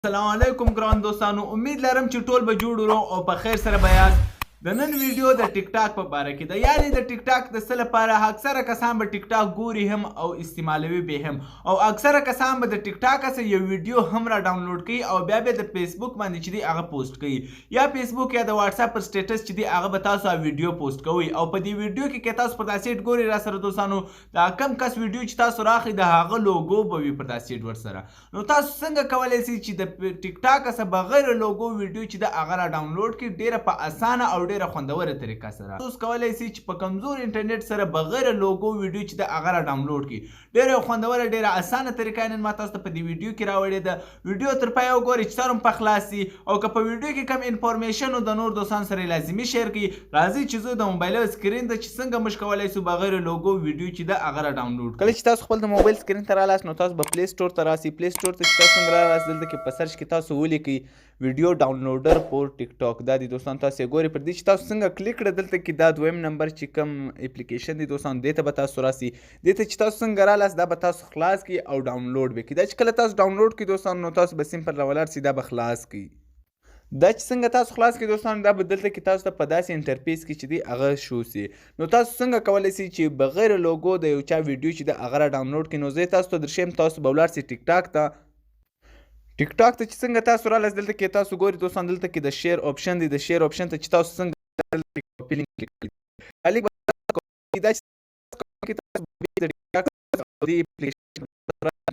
السلام علیکم ګران دوستانو، امید لرم چې ټول به جوړ روغ او په خیر سره به یاست. د نن ویډیو د ټیک ټاک په باره کې ده، یعنی د ټیک ټاک د څه لپاره اکثره کسان به ټیک ټاک ګوري هم او استعمالوي به هم، او اکثره کسان به د ټیک ټاک څخه یو ویډیو هم را ډاونلوډ کوي او بیا به د فیسبوک باندې چې دی هغه پوسټ کوي، یا فیسبوک یا د واتس اپ پر سټیټس چې دی هغه به تاسو هغه ویډیو پوسټ کوئ. او په دې ویډیو کې که تاسو پر دا سیټ ګورئ را سره دوستانو، دا کم کس ویډیو چې تاسو راخلئ د هغه لوګو به وي پر دا سیټ ورسره. نو تاسو څنګه کولای شئ چې د ټیک ټاک څخه بغیر لوګو ویډیو چې د هغه را ډاونلوډ کړئ ډیره په اسانه او ډیره خوندوره طریقه سره؟ تاسو کولای شئ چې په کمزور انټرنیټ سره بغیر لوګو ویډیو چې د هغه را ډاونلوډ کړئ. ډیره خوندوره، ډیره اسانه طریقه نن ما تاسو ته په دې ویډیو کې راوړې ده. ویډیو تر پایه وګورئ چې سرم په خلاص شي، او که په ویډیو کې کم انفارمیشن د نور دوستان سره لازمي شیر کړئ. راځئ چې زه د موبایل سکرین ته چې څنګه موږ کولای شو بغیر لوګو ویډیو چې د هغه را ډاونلوډ. کله چې تاسو خپل د موبایل سکرین ته رالاست، نو تاسو به پلی سټور ته راسئ. پلی سټور ته چې تاسو څنګه رالاست، دلته کې په سرچ کې تاسو ولیکئ ویډیو ډاونلوډر فور ټیک ټاک. دا دی دوستان، تاسو یې ګورئ. پر دې چې تاسو څنګه کلیک کړه، دلته کې دا دویم نمبر چې کوم اپلیکیشن دی دوستان، دې ته به تاسو راسئ. دې ته چې تاسو څنګه رالاست، دا به تاسو خلاص کړئ او ډاونلوډ به کړئ. دا چې کله تاسو ډاونلوډ کړئ دوستان، نو تاسو به سمپل راولاړ سئ، دا به خلاص کړئ. دا چې څنګه تاسو خلاص کړئ دوستان، دا به دلته کې تاسو ته په داسې انټرفیس کې چې دی هغه شو سي. نو تاسو څنګه کولی سئ چې بغیر لوګو د یو چا ویډیو چې د هغه را ډاونلوډ کړئ؟ نو زه تاسو ته درښیم. تاسو به ولاړ سئ ټیک ټاک ته. ټیک ټاک ته چې څنګه تاسو رالاست، دلته کې تاسو ګورئ دوستان، دلته کې د شیر اپشن دی. د شیر اپشن ته چې تاسو څنګه کاپي لینک لیکلی، لیک دا چې تاسو د ټیک ټاک او دې اپلیکیشن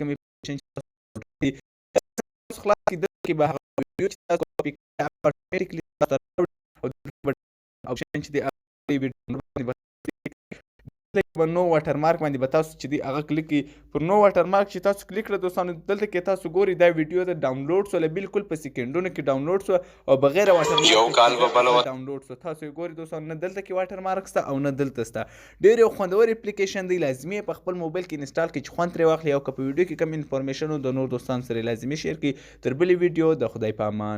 کوم اپلیکیشن چې تاسو خلاص کړئ، دلته کې به هغه ویډیو چې تاسو کاپي کړئ هغه اټومیټیکلی تاسو ته راوړي، او دلته به اپشن چې دی هغه ویډیو باندې به نو واټر مارک باندې به تاسو چې دی هغه کلیک کړئ. پر نو واټر مارک چې تاسو کلیک کړه دوستانو، دلته کې تاسو ګورئ دا ویډیو د ډاونلوډ سوله، بالکل په سیکنډونو کې ډاونلوډ سو او بغیر واټر مارک یو کال به بل ډاونلوډ سو. تاسو یې ګورئ دوستانو، نه دلته کې واټر مارک سته او نه دلته سته. ډیر یو خوندور اپلیکیشن دی، لازمي په خپل موبایل کې انسټال کړئ چې خوند ترې واخلئ، او که په ویډیو کې کم انفارمیشن د نور دوستان سره لازمي شیر کړئ. تر بلې ویډیو د خدای په امان.